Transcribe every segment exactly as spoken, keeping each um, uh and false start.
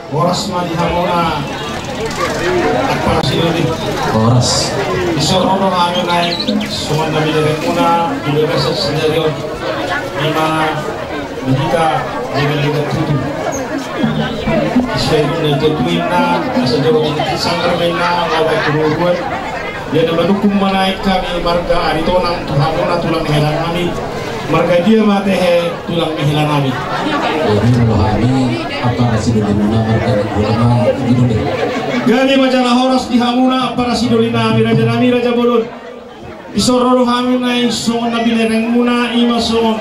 Horas ma di hamuna, ampara sidoli. Horas. Dison ro do hami naeng songon na binerengmuna di bagasan sadari on. Ima di hita legan-legan tutu. Sian na tutu inna, asa jolo tingki sanggar ma inna, laho tu ruruan. Ia na manungkun ma naeng hami marga Aritonang tu hamuna tulang ni hela nami. Marga dia ma tehe tulang ni hela nami. Jadi molo hami ampara sidolimuna marga Nainggolan ma i do be. Gabe ma jala horas di hamuna ampara sidoli nami, raja nami, raja bolon. Dison ro do hami naeng songon na binerengmuna, ima songon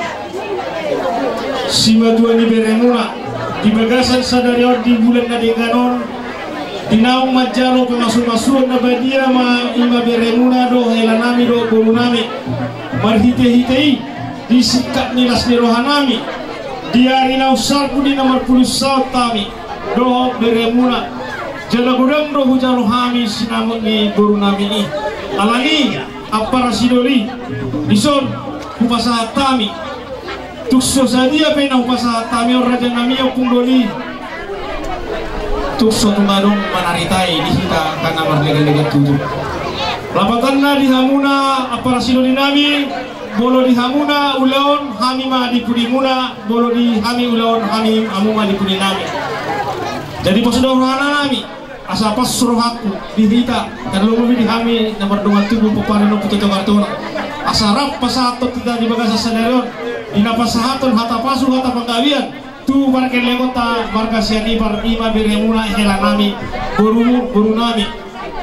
simatua ni beremuna. Di bagasan sadari on di bulan na denggan on, di naung manjalo pamasumasuon na badia ma ima beremuna dohot hela nami dohot boru nami. Marhitehite i di singkat ni las ni roha nami, di ari naung salpu di na marpudun saut hami dohot beremuna. Jala godang do hujalo hami sinamot ni boru nami i. Alani i, ampara sidoli, dison hupasahat hami. Tung so sadia pe na hupasahat hami on, raja nami, ompung doli, tung so tung adong manaritai di hita angka na marlegan-legan tutu. Lapatanna di hamuna ampara sidoli nami, molo di hamuna ulaon, hami ma di pudimuna, molo di hami ulaon, hami, hamu ma di pudi nami. Jadi pos do roha nami, asa pos rohangku di hita, tarlumobi di hami na mardongan tubu, pomparan ni ompu Toto Kartona. Asa rap pasahathon hita di bagasan sadari on, di na pasahathon hata pasu, hata panggabean tu pargellengonta marga Sianipar, ima beremuna, hela nami, borumu, boru nami,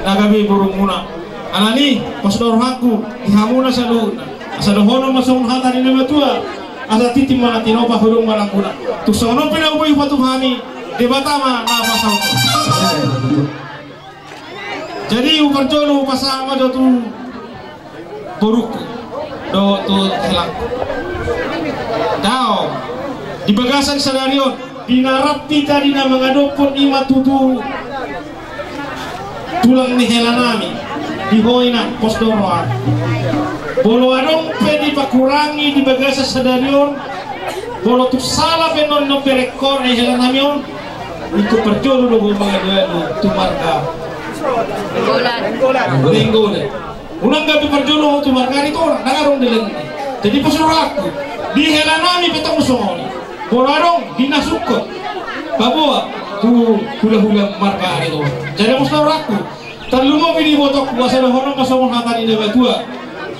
na gabe borumuna. Alani i, pos do rohangku di hamuna saluhutna. Asa dohonon ma songon hata ni na matua: Asa tintin ma na tinopa, hodong ma langkuna. Tung songon on pe na boi hupatupa hami, Debata ma na pasahathon. Jadi huparjolo hupasahat ma jo tu borungku dohot tu helangku. Dao, di bagasan sadari on, di na rap hita di na mangadophon ima tutu tulang ni hela nami, di ho inang, pos do roha. Molo adong pe dipakurangi di bagasan sadari on, molo tung sala pe non non berengkon, eh, hela nami on, ingkon parjolo do ho mangadoadu tu marga Nainggolan. Unang gabe parjolo ho tu marga Aritonang, ndang adong dalan i. Jadi pos rohangku di hela nami pe tong songon i. Molo adong di na sungkot, paboa tu hulahula marga Aritonang. Jadi pos rohangku, tarlumobi di ibotongku, asa dohonon ma songon hata ni na matua: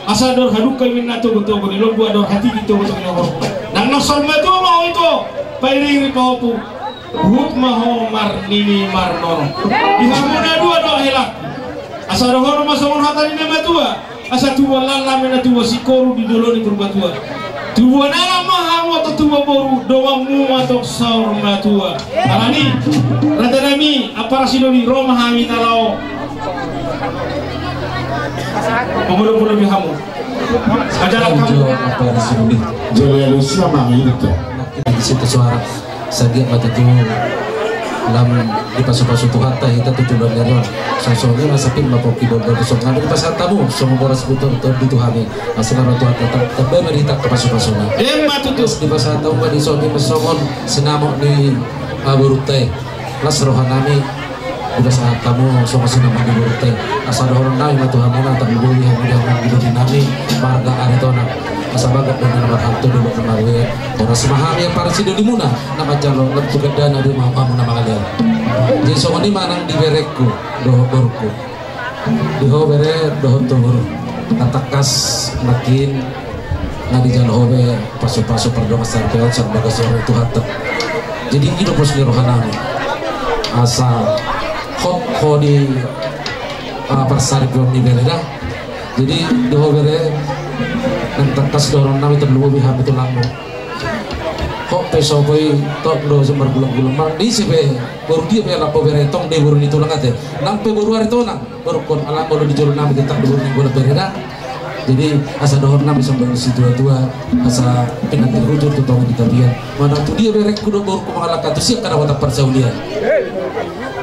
Asa dor hadungka i ma inna togutogu ni lombu, dor hatiti togutogu ni horbo. Nang na saur matua ma ho ito, pairingiring pahompu, huhut ma ho marnini marnono. Di hamu na dua dohot helangku, asa dohonon ma songon hata ni na matua: Asa tubuan lalan ma inna tubuan singkoru di dolok ni Purbatua. Tubuan anak ma hamu antong tubuan boru, donganmu ma antong saur matua. Alani i, raja nami, ampara sidoli, ro ma hami na laho mamolopolopi hamu. Majalan hamu. Jolo alusia ma i do. Di situ suara. Sadia ma tutu lam dipasupasu Tuhanta hita tu joloan ni ari on. Songon i ma, asa pir ma pongki bolbol, songon i dipasahat hamu songon boras, butong, tondi tu hami. Asa na ro Tuhanta, tamba ma di hita angka pasupasuna. Emma tutu. Dipasahat hamu ma dison i ma songon sinamot ni, ah, borunta i. Las roha nami, dipasahat hamu songon sinamot ni borunta i. Asa dohonon nami ma tu hamuna, tarlumobi hamu di hamu di doli nami marga Aritonang. Asa bagot do na marhalto, dolok na marue. Horas ma hami ampara sidolimuna na manjalo, lam tu gandana do hamu na mangalean. Jadi songon i ma nang di berengku dohot borungku. Di ho bere dohot tu boru, na tangkas nangkin na dijalo ho be pasupasu pardongan saripeon sian bagas ni Tuhanta. Jadi i do pos ni roha nami. Asa hot ho di, ah, parsaripeon ni bere da. Jadi di ho bere, nang tangkas dohonon nami, tarlumobi hami tulangmu. Hot pe so boi tong do so margulanggulang, manang disi pe boru dia pe, alap ho bere, tong do i boru ni tulang, ate. Nang pe boru Aritonang, borungkon, ala molo di jolo nami tetap do boru ni bola bere da. Jadi asa dohonon nami songon situatua, asa pinantik hujur tu tonga ni tapian. Manang tu dia berengku dohot borungku mangalangka, tu sian hadapotan parsaulian.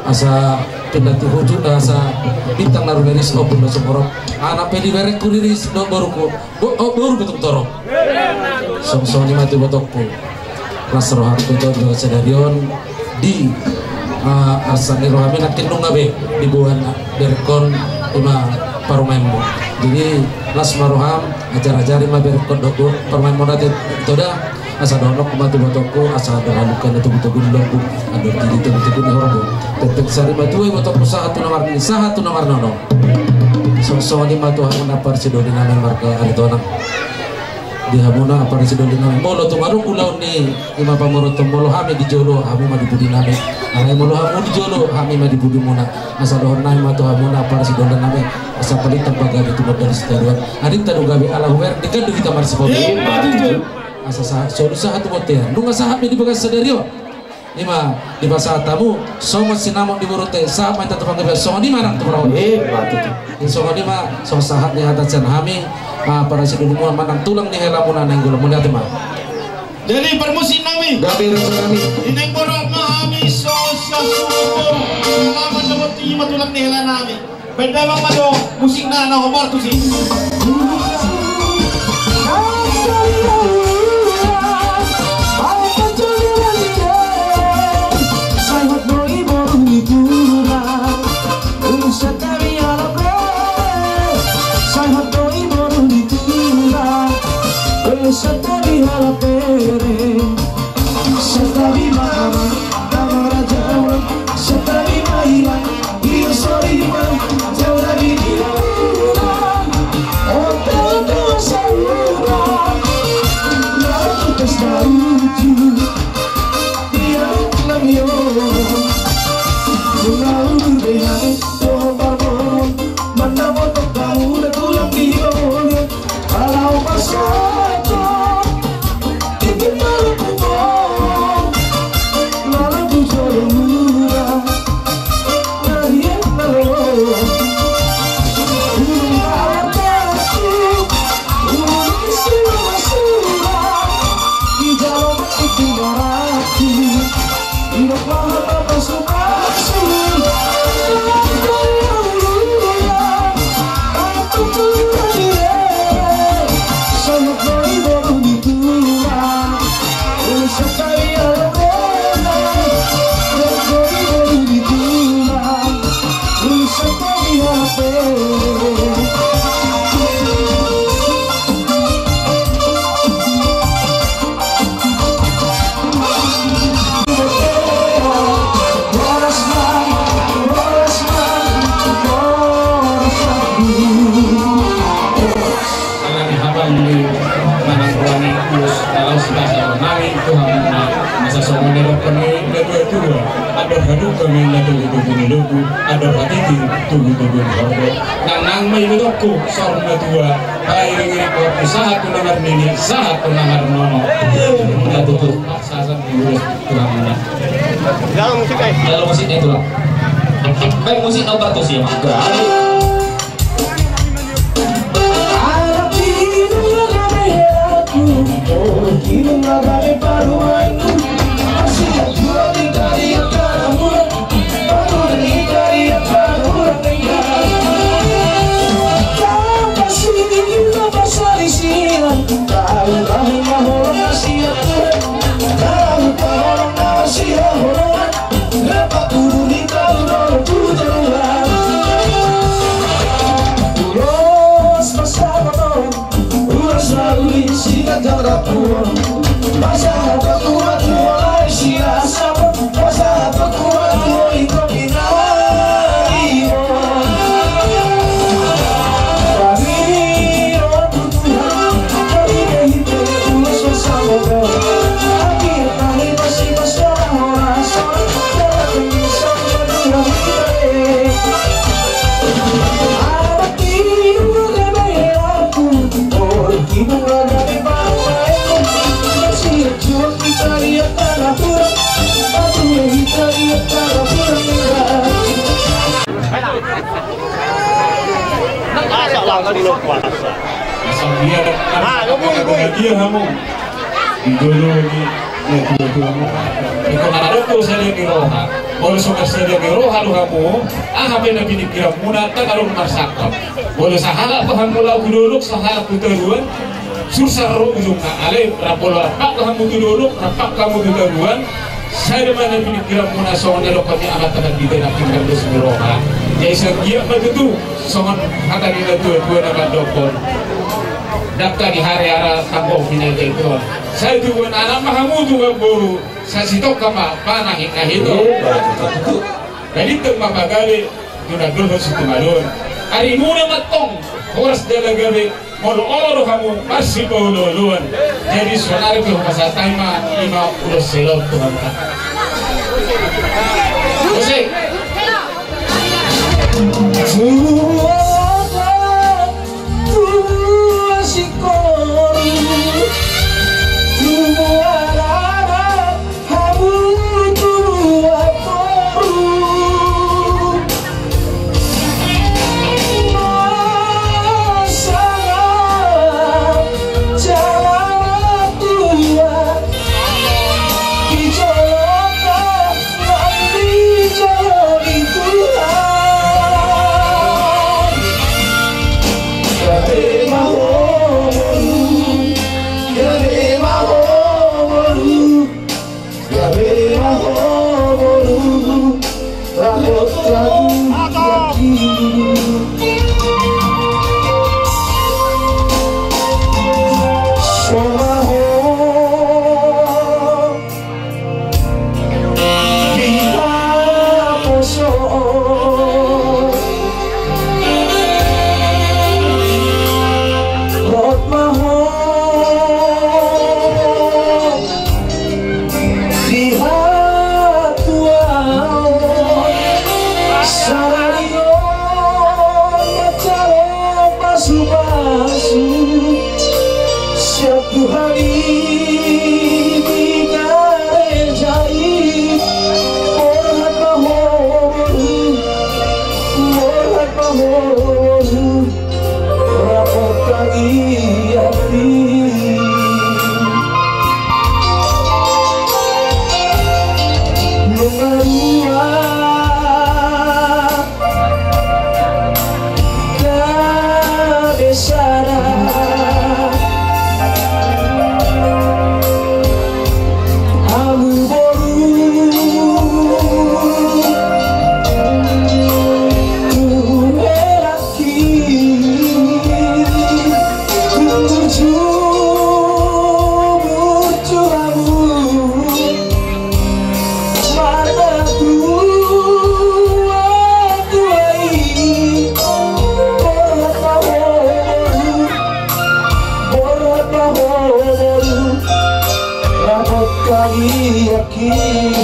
Asa pinantik hujur, asa bintang na rumiris ombun na sumorop. Anak pe di berengku riris dohot borungku, bo-, oh, boru pe tung torop. Songon i ma tu ibotongku. Las rohangku tu joloan sadari on di Ah, asa ni rohami nangkin nunga be diboan berengkon ima parumaenmu. Jadi las ma roham, ajar-ajari ma berengkon dohot parumaenmuna te, Toda. Asa dohononku ma tu ibotongku, asa dohononku ma tu ibotongku di lombu, andor di ibotongku di horbo. Pepet sari matua ibotongku, sahat tu na marnini, sahat tu na marnono. Songon i ma tu hamuna parsidoli nami marga Aritonang. Di hamuna parsidoli nami, molo tung adong ulaon ni ima pamoruonta, molo hami di jolo, hamu ma di pudi nami. Alai molo hamu di jolo, hami ma di pudimuna. Asa dohonon nami ma tu hamuna parsidoli nami, asa palinta ma gabe tu marga Sitaruan. Adinta do gabe ala huer, denggan do hita marsipaulu. Ima tutu. Asa sahat solu, sahat tu bontean. Nunga sahat be di bagasan sadari on. Ima dipasahat hamu songon sinamot ni borunta, sahat ma hita tu panggabean, songon i ma nang tu parauton. Ima tutu. Songon i ma, songon sahat ni hata sian hami, ah, parsidoli muna manang tulang ni helamuna Nainggolan, mauliate ma. Jadi parmusik nami. Gabe roha nami. Inang borok ma hami songon sasuhut borok. Selamat dapat terima tulang ni hela nami. Baen damang ma jo musikna na hombar tusi. Santabi ma amang, amang raja amang, santabi ma inang. Inang soriman, jauh dari di rumah. Otak-otak saudara, lalu pesta lucu. Dia nami o. Mengaur dengan pohon barbon, mana motor kamu udah tulang di bawah. Kalau pas waktu, itu malu pukul. Malu pukul murah. Ala ni habang ni manang roha ni ulos, na laos dipasahat nami tu hamuna. Asa songon nidok ni natua-tua, andor halumpang ma tugu-tugu ni lombu, andor hatiti tugu-tugu ni horbo. Nang-nang ma ibotongku saur matua, pairing-iring sahat tu na marnini, sahat tu na marnono. Ina tutu, sahat ni ulos tu hamuna. Jalo musik, eh. Jalo musik, eh, tulang. Baen musik na partusi, ya, Mak. Asal dia, ah, bahagia hamu. Di jolo ni natua-tuamu. Ingkon adong do sada ni roha. Molo so sada ni roha do hamu, aha pe na piningkiranmuna, tagadong marsangkap. Molo sahalak do hamu laho tu dolok, sahalak tu toruan, sursar ro ujungna. Alai molo rap, molo rap hamu tu dolok, rap hamu tu toruan, Sai do manang pingkiranmuna songon na didok ni amanta na di tena pinggan dos ni roha. Jadi sai anggiat ma tutu songon hata ni na tua-tua na mandokkon. Dangka ni hare ara tanggo pinai itu. Sai tubuan anak ma hamu tubuan boru. Sai sitongka ma panahit na hito. Jadi tong ma pagabe. Tu na dohot situmalon. Arimuna mantong horas jala gabe. Molo olo do hamu marsipaolo-oloan. Jadi sonari pe hupasahat hami ma ima ulos selop Tuhan. Musik. Tua, tua singkoru, tua rara. Hamu tubuan boru, masalah jala tua, dijolok nang dijolok ni Tuhan. Gabe ma ho boru, gabe ma ho boru. Gabe ma ho boru, rap dohot lagu yakin. Songon na ho di haposoon. Rap ma ho di hatuaon, sadarion manjalo pasu-pasu, sian Tuhan i di gareja i. Borhat ma ho boru, borhat ma ho boru. Rap dohot tangiang i. Nunga rua gabe sada hamu boru. Tu hela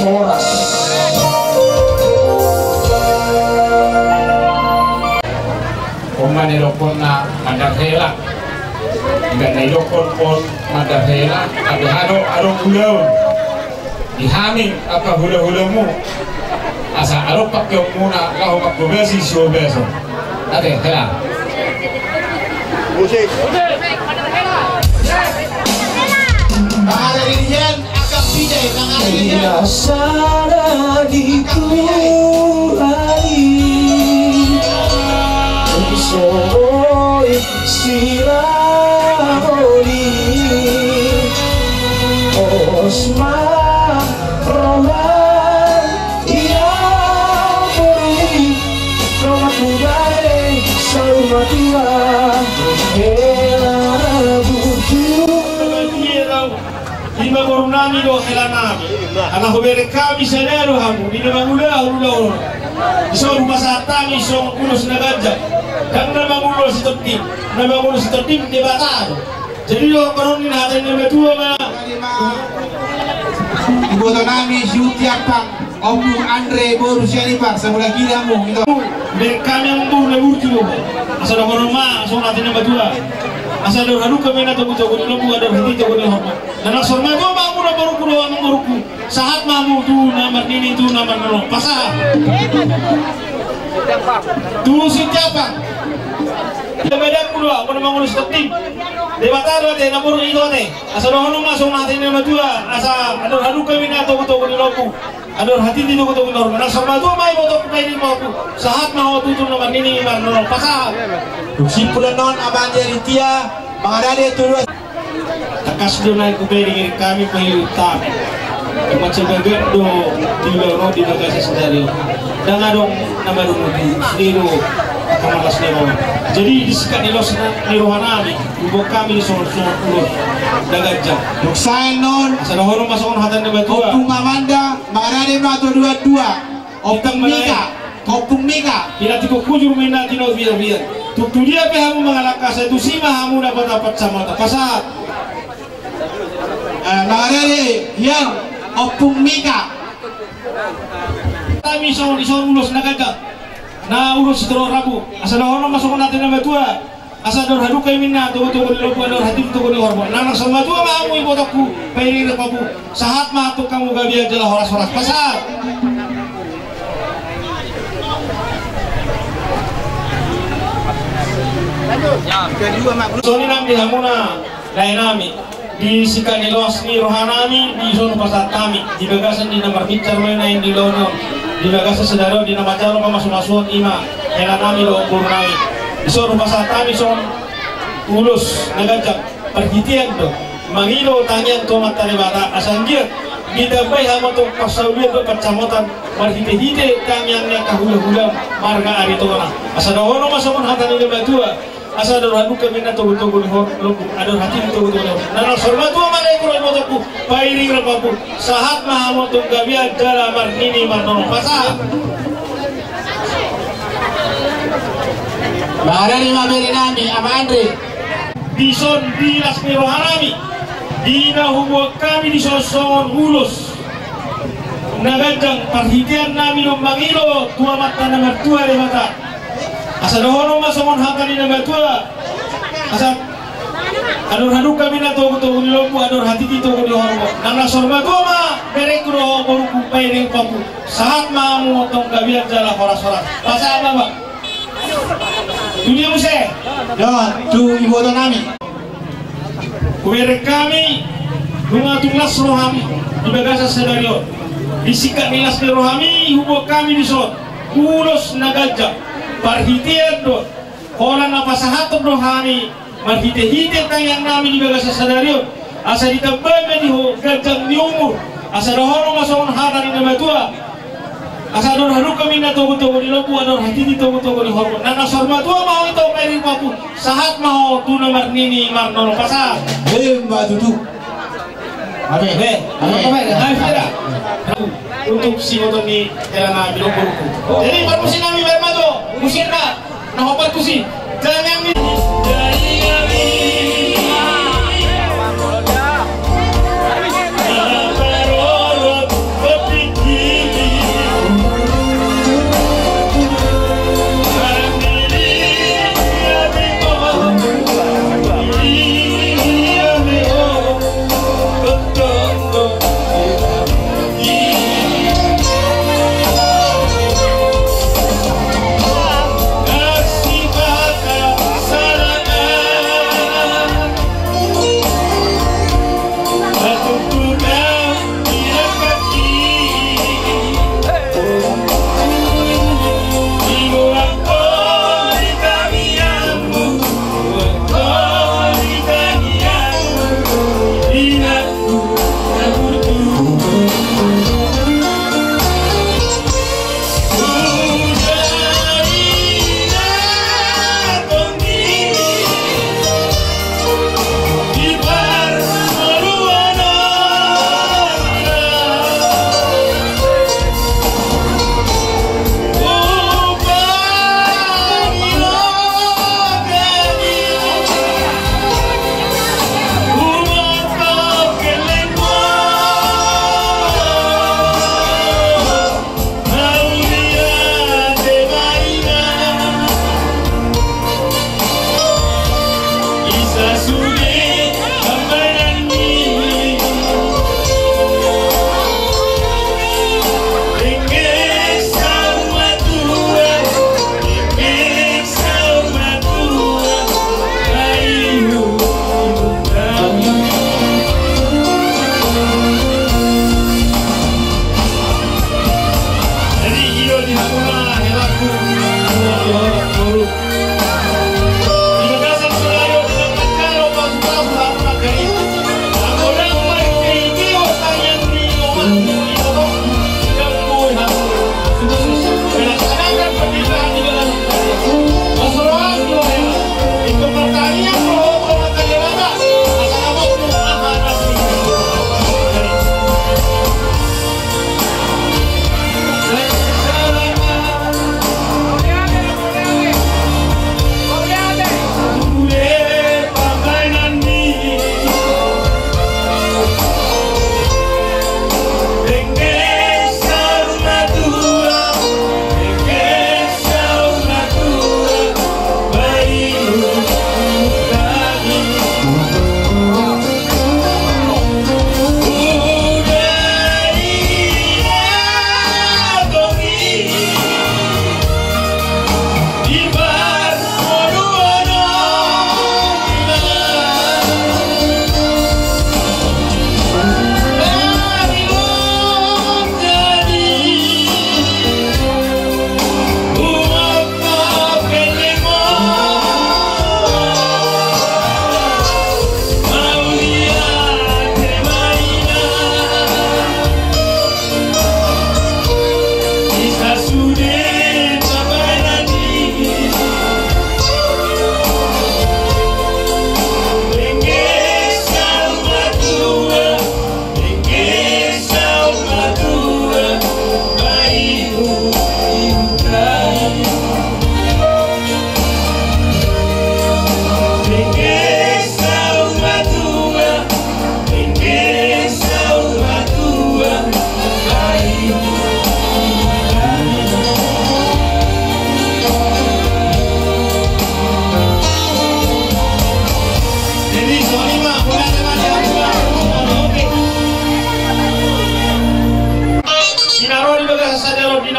Horas. On ma na didokkon na mandar hela. Iba na didokkon on mandar hela, tapi adong, adong ulaon di hami angka hula-hulamu. Asa adong pangkeonmuna laho manghobasi sihobason. Ate, hela. Musik. Ada di Rian, agak pijai, tangan di Rian. Biasa na di Tuhan i. Soi sirahon i. Pos ma roha ia boi. Selamat muda e, selamat tua. Hela na burju. Ima boru nami do hela nami. Ala hubereng hami sada do hamu, di na mangula hami do. Dison hupasahat hami songon ulos na ganjang. Ndang na mangula sitondim, na mangula sitondim Debata do. Jadi do, baron ni hata ni na matua ma. Iboto nami si Uti Ampang, Ompu Andre boru Sianipar, sabola kiri hamu, ito. Bereng hami hamu boru na burju do. Asa dohonon ma songon hata ni na matua. Asa andor halumpang ma i na togu-togu ni lombu, andor hatiha togu ni horbo. Na naksor matua ma hamu na borungku do, amang borungku. Sahat ma hamu tu na marnini, tu na marnono. Pasahat. Tu si Uti Ampang. Dia badanku do, hamu na mangula sitondim. Debata do ate, na boru i do ate. Asa dohonon ma songon hata ni na matua. Asa andor halumpang ma i na togu-togu ni lombu. Andor hatiha togu-togu ni horbo. Na naksor matua ma ibotongku, na iningku. Sahat ma ho tu na marnini marnono. Pasahat. Dung simpul annon, Amang Aditya, Amang Aditya tu luas. Tangkas do na hubereng hami pahiluta. Macam gagat do di ulaon on di bagasan sadari on. Ndang adong na marunguti, sude do angka marlas ni roha. Jadi di singkat ni los ni rohanami, huboan hami songon ulos na ganjang. Dung sae annon, asa dohonon ma songon hata ni natuatua. Ompung Amanda, mangarade ma tu dua dua. Ompung Mika, Ompung Mika. Pinantikhon hujur ma inna tinaur biarbiar. Tung tu dia pe hamu mangalangka, sai tusi ma hamu dapot pansamotan. Pasahat. Eh, mangarade hian Ompung Mika. Hami songon i, songon ulos na ganjang, na ulos sitorop rambu. Asa dohonon ma songon hata ni natuatua. Asa andor hadungka ma inna togutogu ni lombu, andor hatiti togu ni horbo. Nang na saur matua ma hamu ibotongku, pairing rap hamu. Sahat ma antong hamu gabe jala horashoras. Pasahat. Songon i nang di hamuna laenami. Di singkat ni los ni rohanami, dison hupasahat hami di bagasan di na marbinsar ma i naeng di ulaon on, di bagasan sadari on di na manjalo pamasumasuon, i ma helanami dohot borunami. Dison hupasahat hami songon ulos na ganjang, parhitean do mangido tangiang tu Amanta Debata, asa anggiat ditambai hamu antong parsaulian dohot pansamotan marhitehite tangiang ni angka hulahula marga Aritonang. Asa dohonon ma songon hata ni natuatua. Asa andor hadungka ma inna togutogu ni hor-, lombu, andor hatiti togutogu ni horbo. Nang na saur matua ma, laengku dohot ibotongku, pairing rap hamu. Sahat ma hamu antong gabe jala marnini marnono. Pasahat. Mangarade ma berenami, Ama Andre. Dison di las ni rohanami, di na huboan hami dison songon ulos na ganjang, parhiteannami do mangido tu Amanta na martua Debata. Asa dohonon ma songon hata ni natuatua. Asa andor hadungka ma inna togutogu ni lombu, andor hatiti togu ni horbo. Nang na saur matua ma, berengku dohot borungku, pairing rap hamu. Sahat ma hamu antong gabe jala horashoras. Pasahat ma, Bang. Tu dia muse? Dohot tu ibotonami. Hubereng hami, nunga tung las rohami di bagasan sadari on. Di singkat ni las ni rohami, huboan hami dison ulos na ganjang, parhitean do, holan na pasahathon do hami marhitehite tangiangnami di bagasan sadari on. Asa ditambai ma di ho ganjang ni umur. Asa dohonon ma songon hata ni natuatua. Asa andor hadungka ma inna togutogu ni lombu, andor hatiti togutogu ni horbo. Nang na saur matua ma ho antong, pairing rap hamu. Sahat ma ho tu na marnini marnono. Pasahat. Emma tutu. Amin. Be, amin. Amin. Amin. Untuk siboto ni helanami dohot borungku. Jadi parmusiknami, baen ma tu musikna. Na hombar tusi. Jangan ni-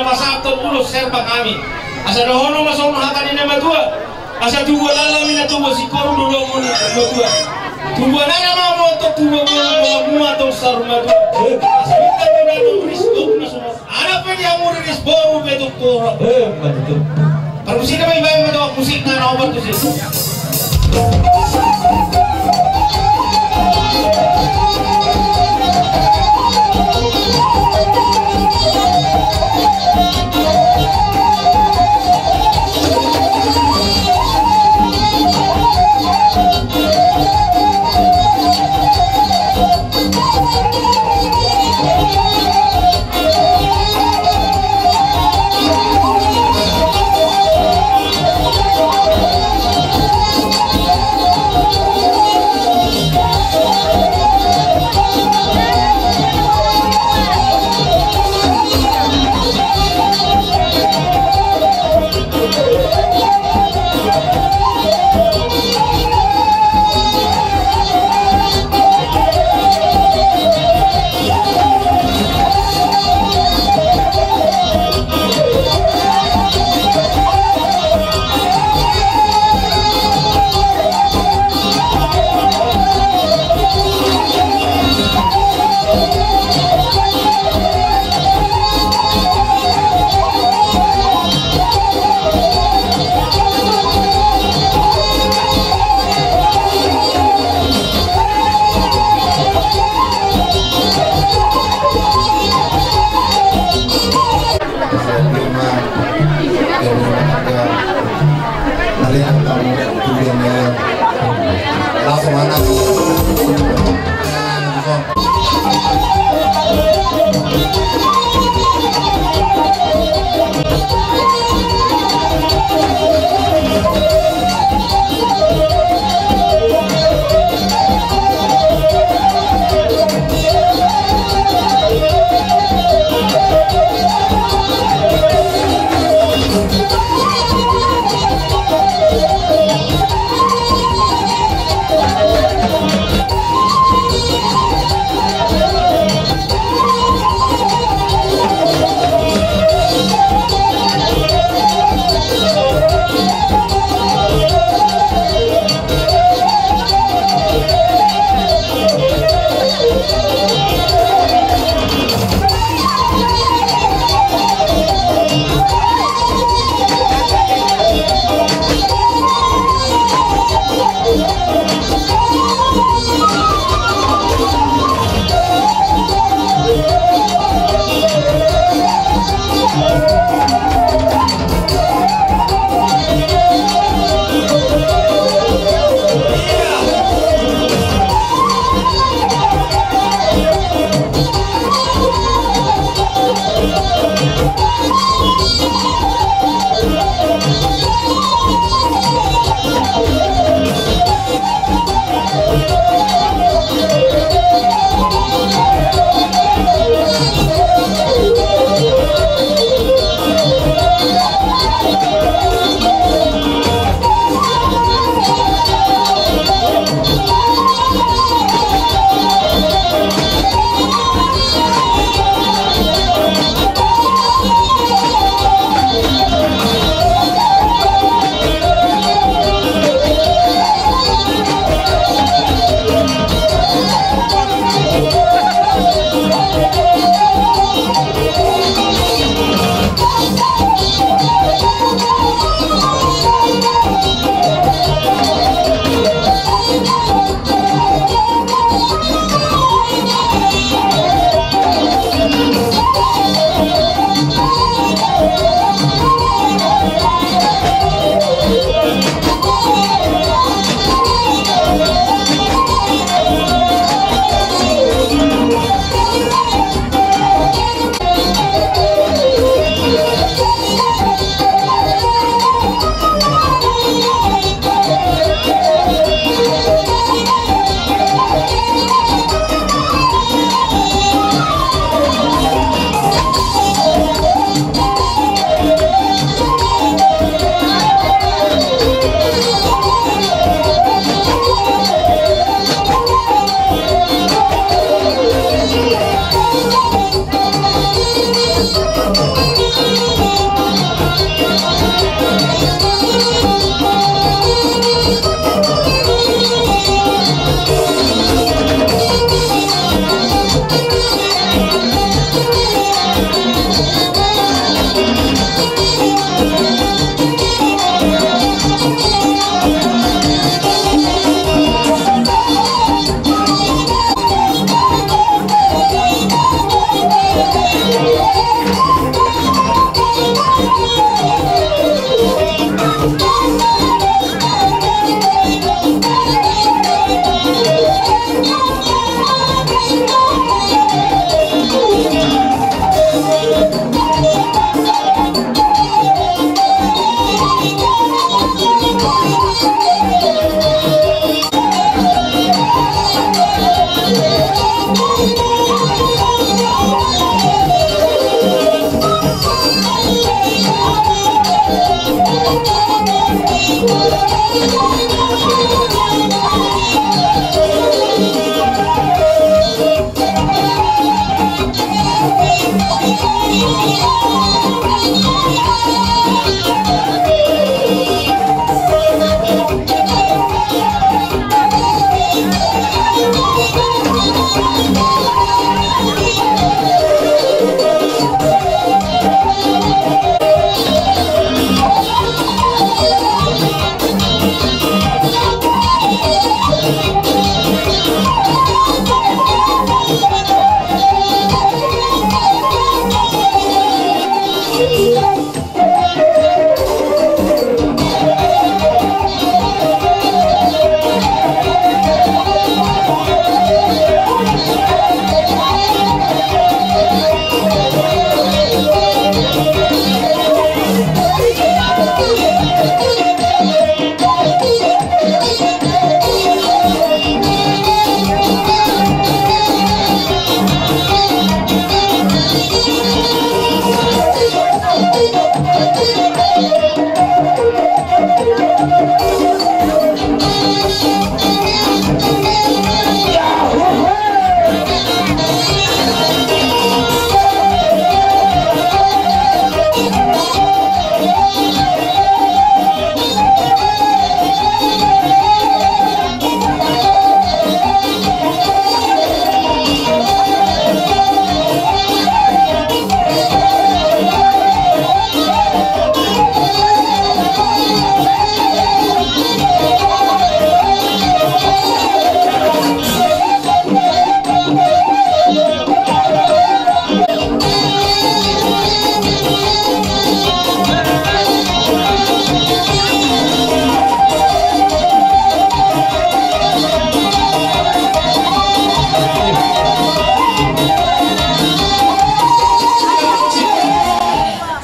Pasahat ulos serba hami. Asa dohonon ma songon hata ni na matua. Asa tubuan lalami na tubuan singkoru do dohonon ni na matua. Tubuan anak ma motor tubuan boru boru mua tong saur matua. Asa minta dohonon ristok na songon. Anak pe dia murid risboru pe tong toro. Eh, betul. Parmusik na ma ibaen ma tong musik na na obat tu sini.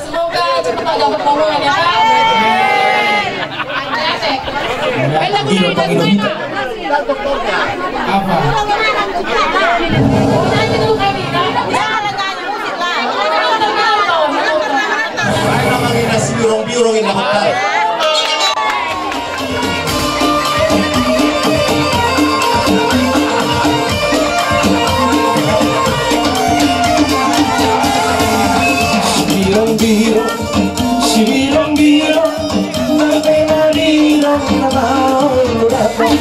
Semoga cepat dapat momongan ya, Kak. Amin. Beda guru di Tasmania. Apa? Baik, nama kita si Birong-Birong ini dapat. Sibirong-birong, sibirong-birong, marpe marirong na maol do dapot.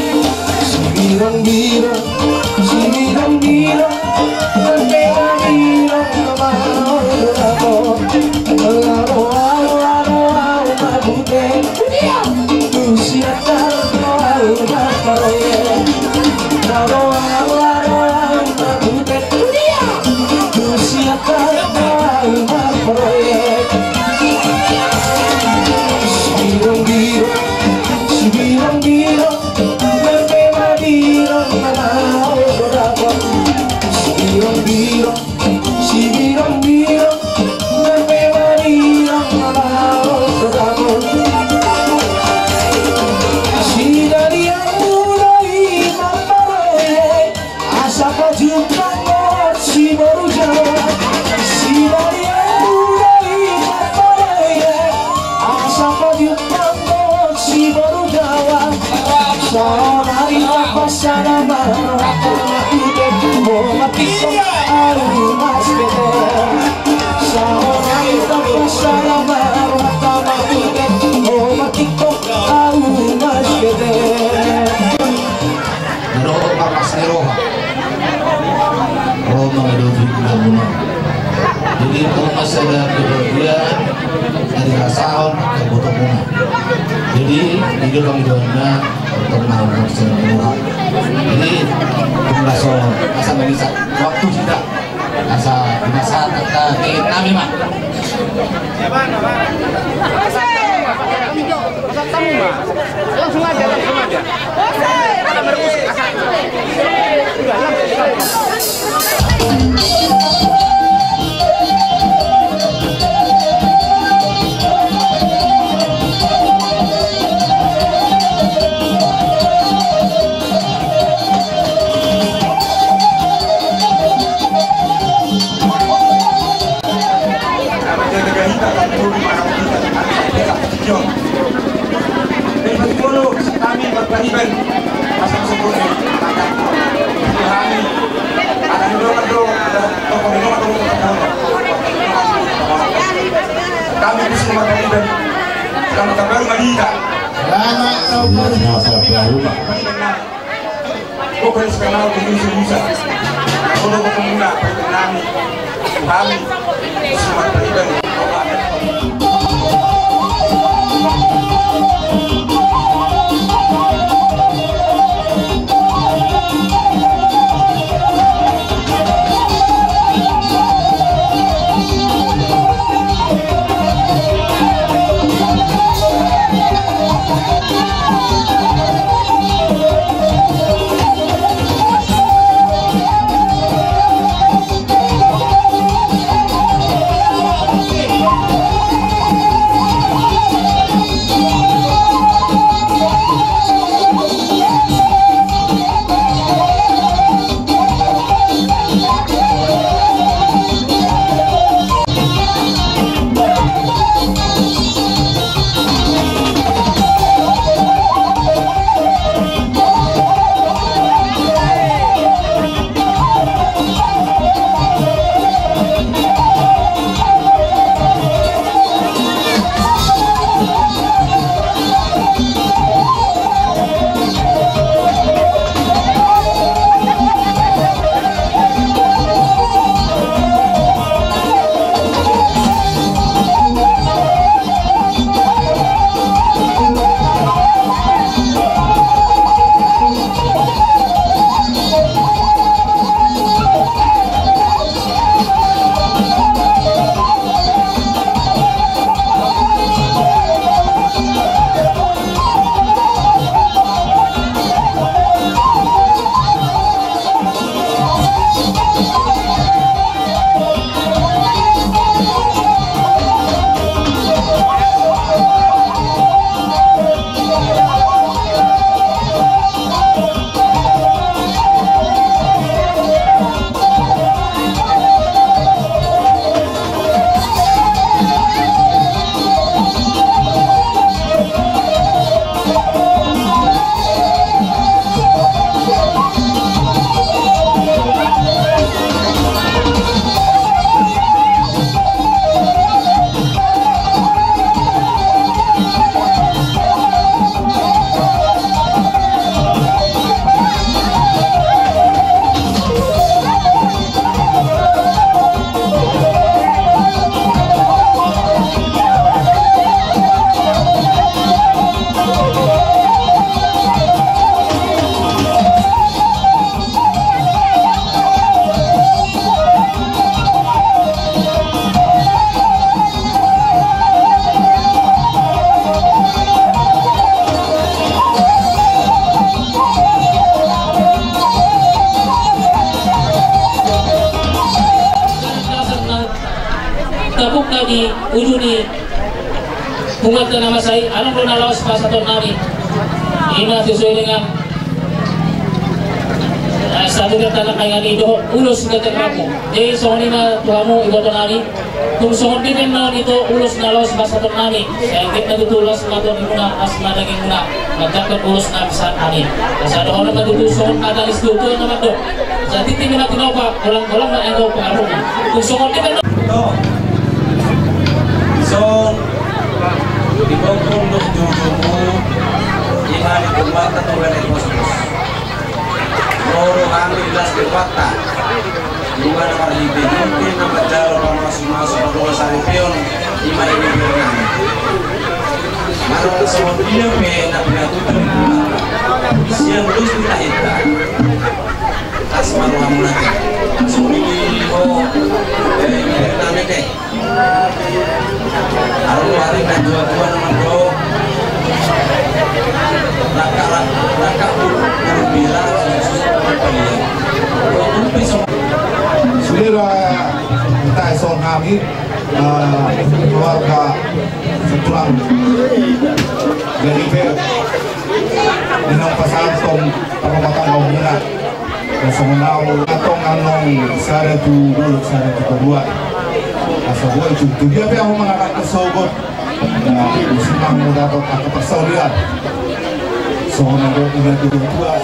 Sibirong-birong, sibirong-birong, marpe marirong na maol do dapot. Aro, aro, aro, aro, marbute. Tusian tarno au marproyek. Aro, aro, aro, au marbutet. Tusian tarno au marproyek. Sibirong-birong, sibirong-birong, marpe marirong na maol do dapot. Sibirong-birong, sibirong-birong, marpe marirong na maol do dapot. Sidalianmu do i marproyek, asa pajumpang dohot si boru Jawa. Sidalianmu do i marproyek, asa pajumpang dohot si boru Jawa. Saonari tapasada ma rohanta marbutet, ho martingkok ahu mas keter. Saonari tapasada ma rohanta marbutet, ho martingkok ahu mas keter. Dohot marlas ni roha. Ro ma na dohot hita muna. Jadi ro ma sada kebahagiaan na dirasahon angka ibotomuna. Jadi i do pangidoanna. Jadi tung laso asa mangisa waktu hita asa di masa tata nami ma. Langsung aja, langsung aja. Kami berkewajiban pasang syukur. Kami akan berdoa, berdoa, berdoa. Pokokna sekarang aku bisa-bisa. Kalau ketemu nak, perkenani. Kami. Selamat pagi. Tabuk na di ujung ni punguanta na masa i, adong do na laos pasahaton nami. Ima sesuai dengan, eh, satu kata na kaya ni dohot ulos na terlaku. Jadi songon i ma tu hamu iboto nami. Tung songon dia pe na ito ulos na laos pasahaton nami. Sai anggiat na tutu las ma tondi muna, las ma daging muna. Manjangkon ulos na pasahat nami. Asa dohonon ma tutu songon hata ni situatua na mandok. Satintin ma tinopa, golang-golang ma anggo pangarahutna. Tung songon dia pe na. Song, di bongkong dok jujumu, ima di pembuatan tu bene kosmos. Molo hami di las di kota. Ima na marhite-hite na manjalo pamasu-masu pardongan saripeon, ima i di bere nami. Manang songon dia pe na pinatupa ni Tuhanta. Sian dos ni tahinta. Las ma rohamuna. Songon i ho, eh, bere nami te. Aru ari na dua-dua nama do. Raka, raka, raka, ur, ur, bila, susu, palia. Sudah kita esok kami, eh, keluarga sepulang dari P R. Di na pasahathon paromatan kaum muna. Songon au, antong annon sada tu dolok, sada tu toruan. Asa boi tu, tu dia pe au mangalangka sogot. Na, isi mangu dapot angka parsaulian. Songon au ina tu tua.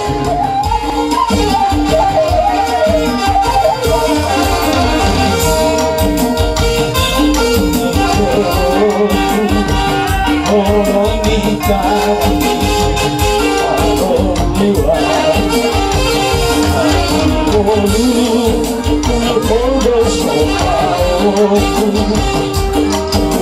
Ole, ole, ole,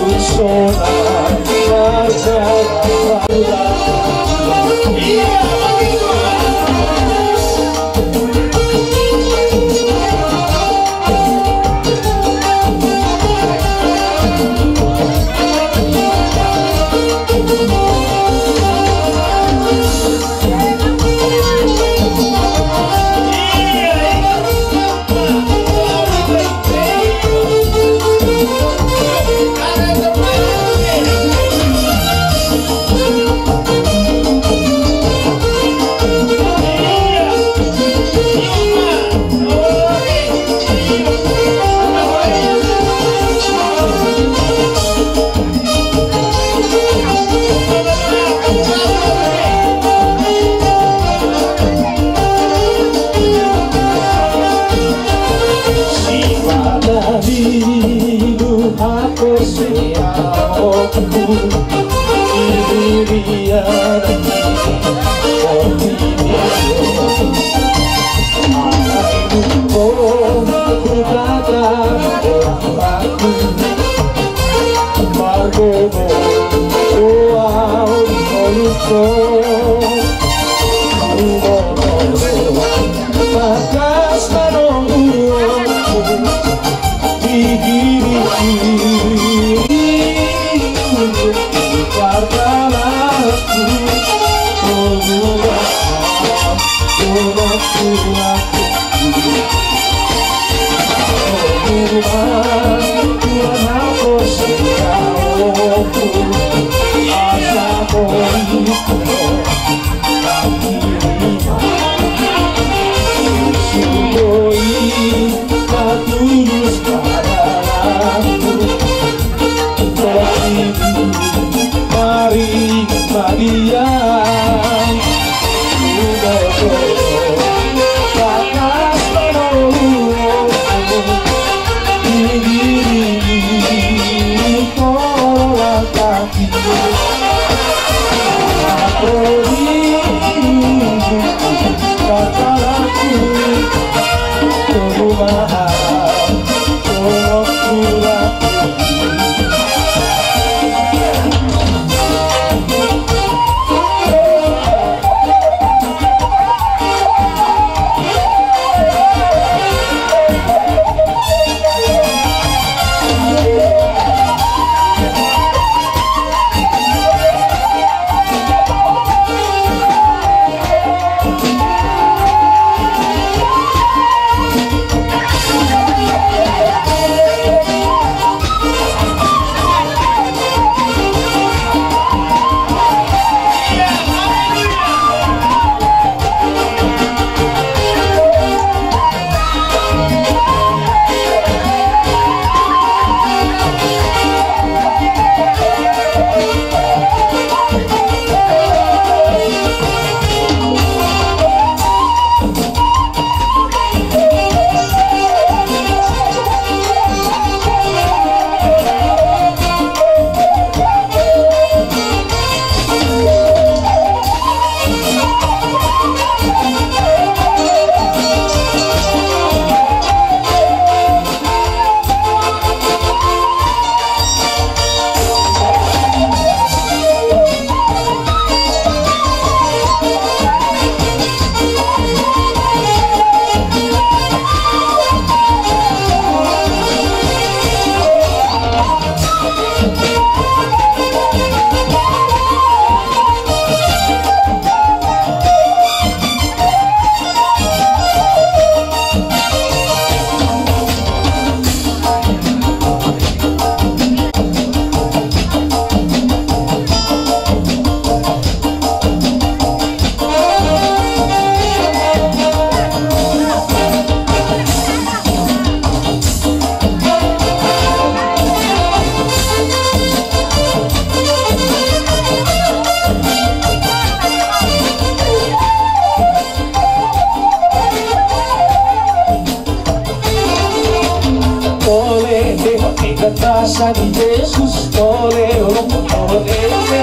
basa ni Jesus, ole, ole, ole, ole,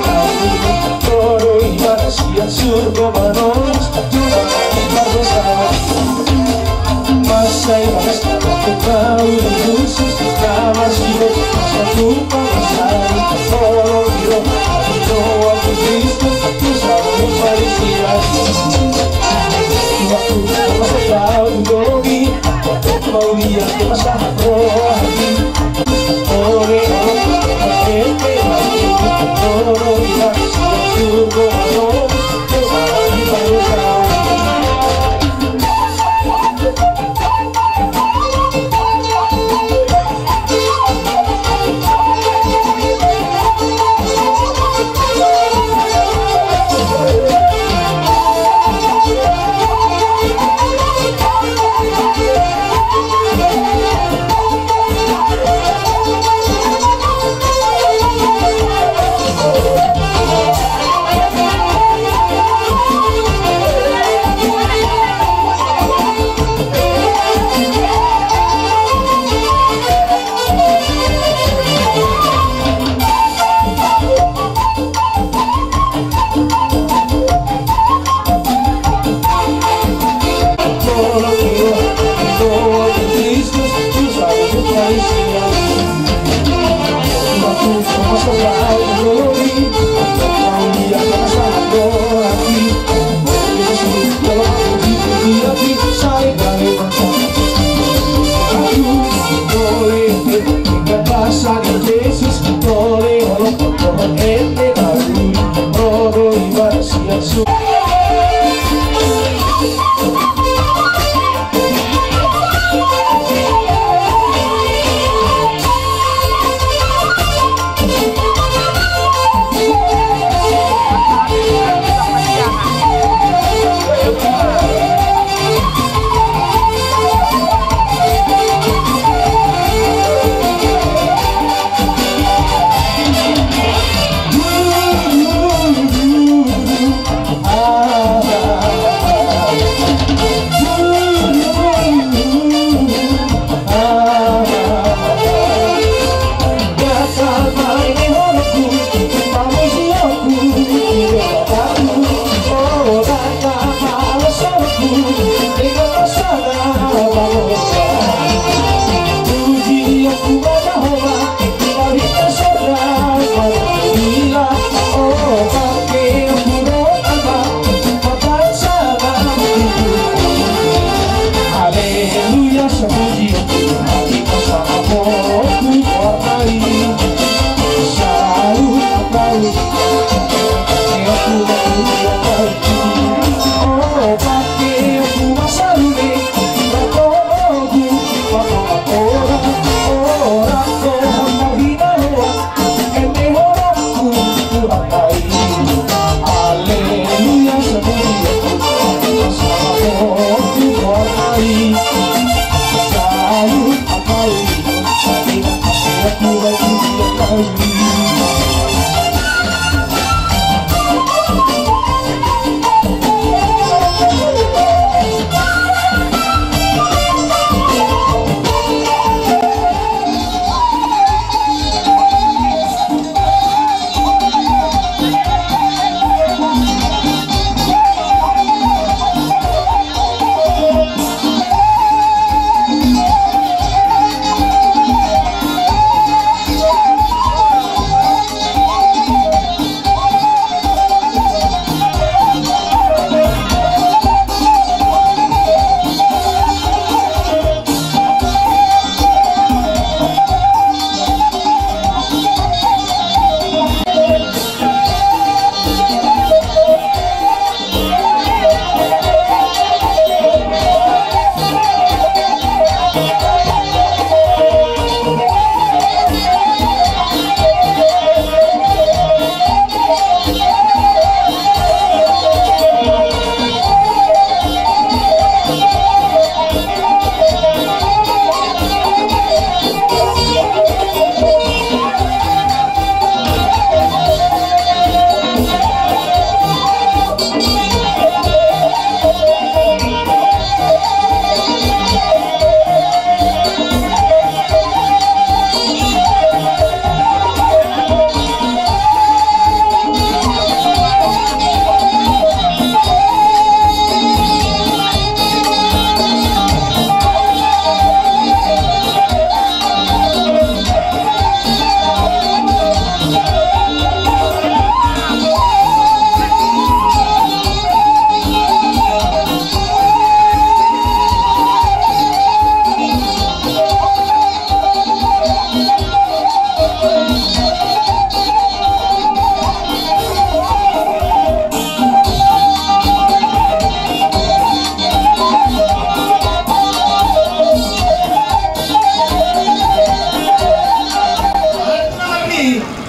toro ibana sian surgo manoros, jumadi pardosa. Masa ibana sian bau ni Jesus, na mas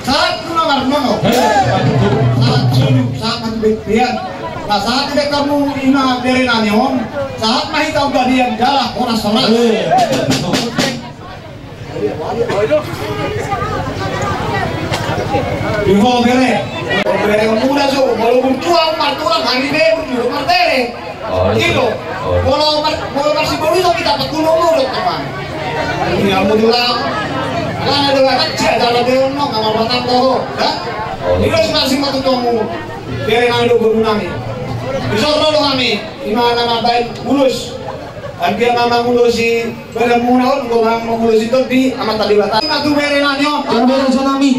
Sahat tu na marnono. Sahat solu, sahat tu na marnono. Sahat solu, sahat tu na marnono. Sahat tu na marnono. Sahat tu na marnono. Iho bere. Bere muda so, molo burju au martulang, hami be burju martere. Gitu. Molo mar-, molo marsiboru so hita patulung mudok teman. Ini amu tulang. Kan ada banget sih, ada lebih ono, nggak mau batang kok. Dah? Ini masing-masing matu tomu. Bere nang do boru nami. Bisa ro do kami. Ima na mambaen ulos. Anggiat na mangulosi badanmuna on, anggo mangulosi tondi, Amanta Debata. Ima tu bere nami on. Bere nami.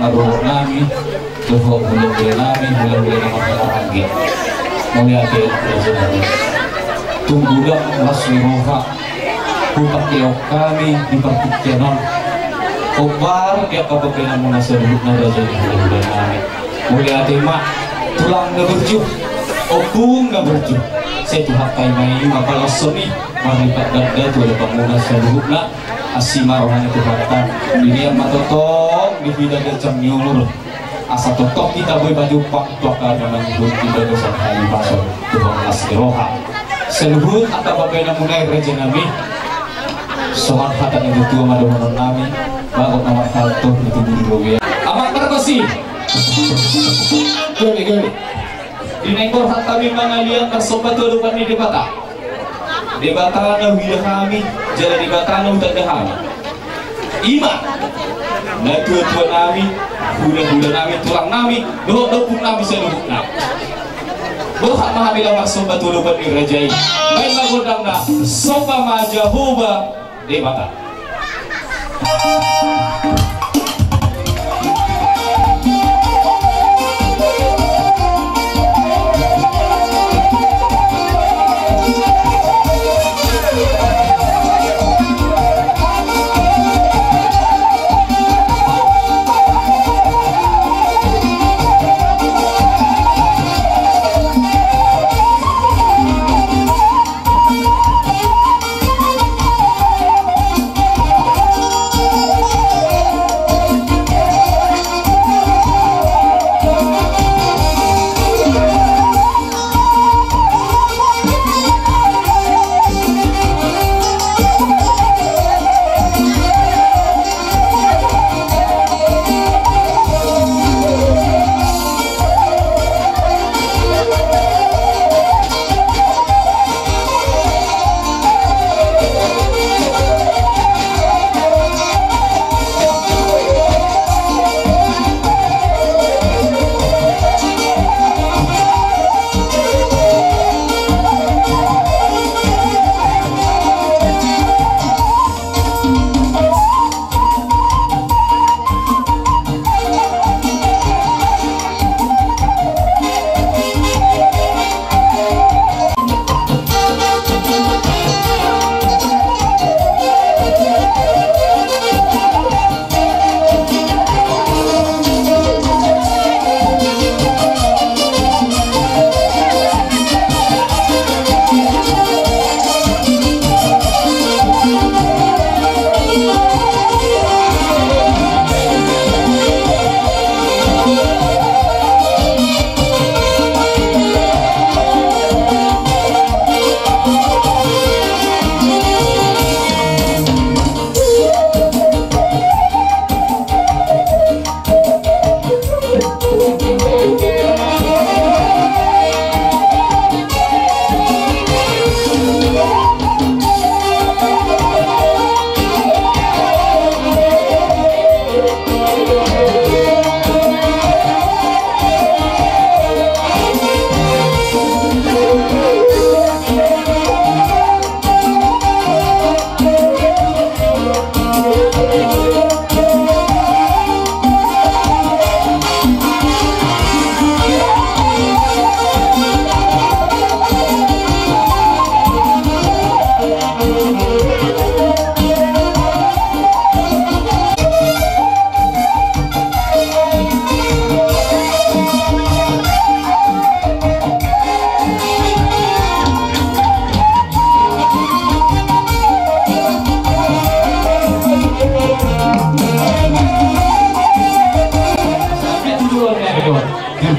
Roha nami, dohot hulahula nami, hulahula na marhaha anggi. Mauliate raja nami. Tung godang las ni roha hupangkeok hami di partingkian on. Hombar di angka pambahenanmuna saluhutna raja ni hulahula nami. Mauliate ma, tulang na burju, ompung na burju. Sai Tuhanta i ma i ma palashon i marlipat ganda tu adopanmuna saluhutna. Asi ma roha ni Tuhanta. Di dia ma tongtong di hita ganjang ni umur. Asa tongtong hita boi pajumpang tu angka na mangihut di bagasan hahipason. Tulang las ni roha. Saluhut angka pambahenanmuna i raja nami. Songon hata ni natuatua ma dohonon nami. Bagot na marhalto di tubu di robean. Amang Pargonsi. Gabe, gabe. Di na ingkon hata nami mangaliat marsomba tu adopan ni Debata. Debata na huida hami, jala Debata na hutanda hami. I ma natuatua nami, hulahula nami, tulang nami, dohot ompung nami saluhutna. Borhat ma hami laho marsomba tu adopan ni raja i. Baen ma gondangna, somba ma Jahowa Debata.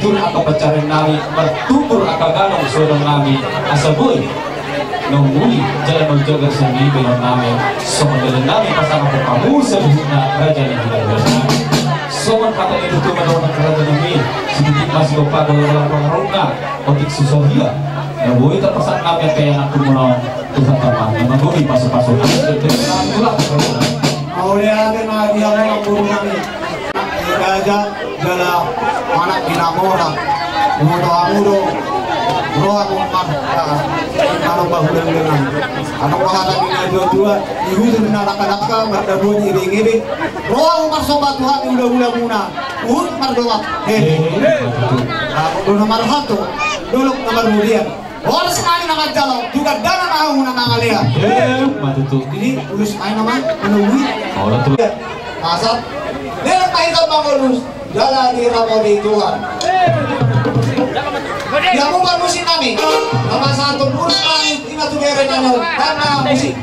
Tutur angka pansarian nami, martumbur angka ganong suhonon nami, asa boi na umuli jala na umjagar sian i bahenon nami. Songon dalan nami pasangaphon hamu saluhutna raja ni hulahula nami. Songon hata ni tutur ma dohonon raja nami, sititi ma sigompa, golang-golang pangarahutna, otik so sadia na boi tarpasahat nami angka ianakhonmuna on, Tuhanta ma na manggohi pasupasu. Mauliate ma di hamu amangboru nami. Raja jala anak ni na mora. Huboto hamu do roham marhata, manang pahulahula nami. Adong do hata ni natuatua, ihutur ni na dangka-dangka, mardabuan iring-iring. Roham marsomba tu hami hulahulamuna. Uhum mardongan. Hehe. Aha do na marhalto, dolok na marmulian. Horas ma i na manjalo, tu gandana ma hamu na mangalean. Emma tutu. Jadi ulos ma i na manogu i. Olo tutu. Masa? Leleng ma hita mangolus. Jala diramoti Tuhan. Di hamu parmusik nami, na pasahathon ulos nami, ima tu bere nami, karna musik.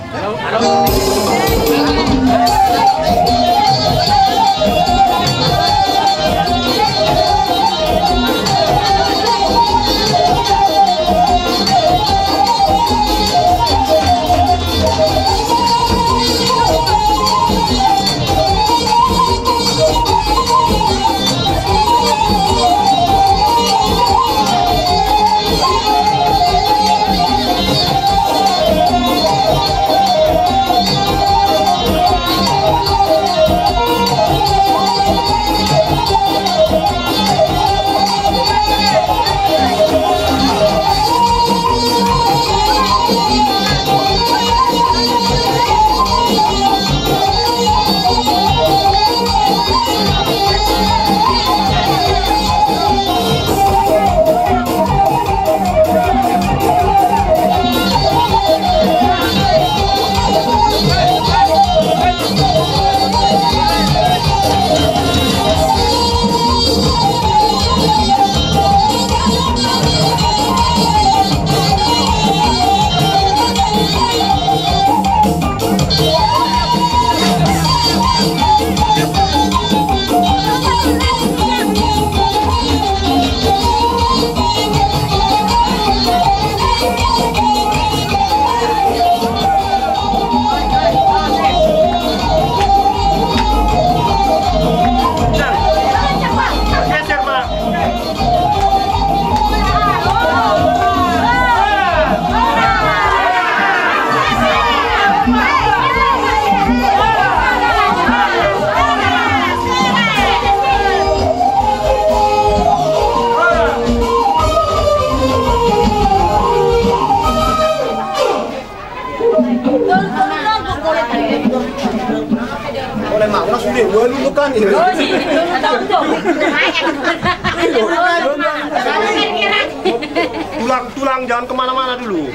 Tulang, tulang, jangan kemana-mana dulu.